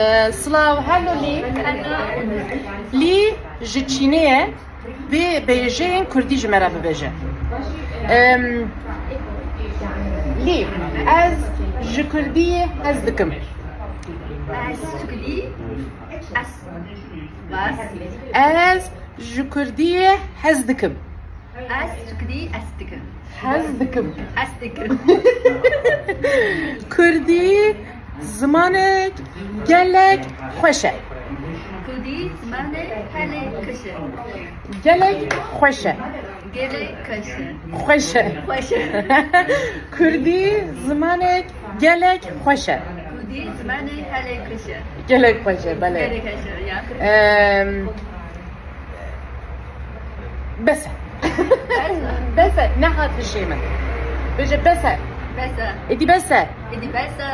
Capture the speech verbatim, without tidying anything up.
Ee, Silav, hello Lî. Lî ji Çînê ye. Bê bêjeyên kurdî ji me re bibêje. Em, Lî, ez ji kurdî hez dikim. Ez ji kurdî ez bas. Ez ji kurdî hez dikim. Ez ji kurdî ez dikim. Hez dikim. Ez dikim. Kurdî zimanek gelek xweş e. Kurdî zimanek gelek xweş e. Gelek xweş e. Gelek xweş e. Xweş e. Xweş e. Kurdî zimanek gelek xweş e. Kurdî zimanek gelek xweş e. Gelek xweş e, belê. Gelek xweş e, ya. Em, Bes e. Bes e. Bes e. Nehat hişê min. Bêje bes e. Bes e. Êdî bes e. Êdî bes e.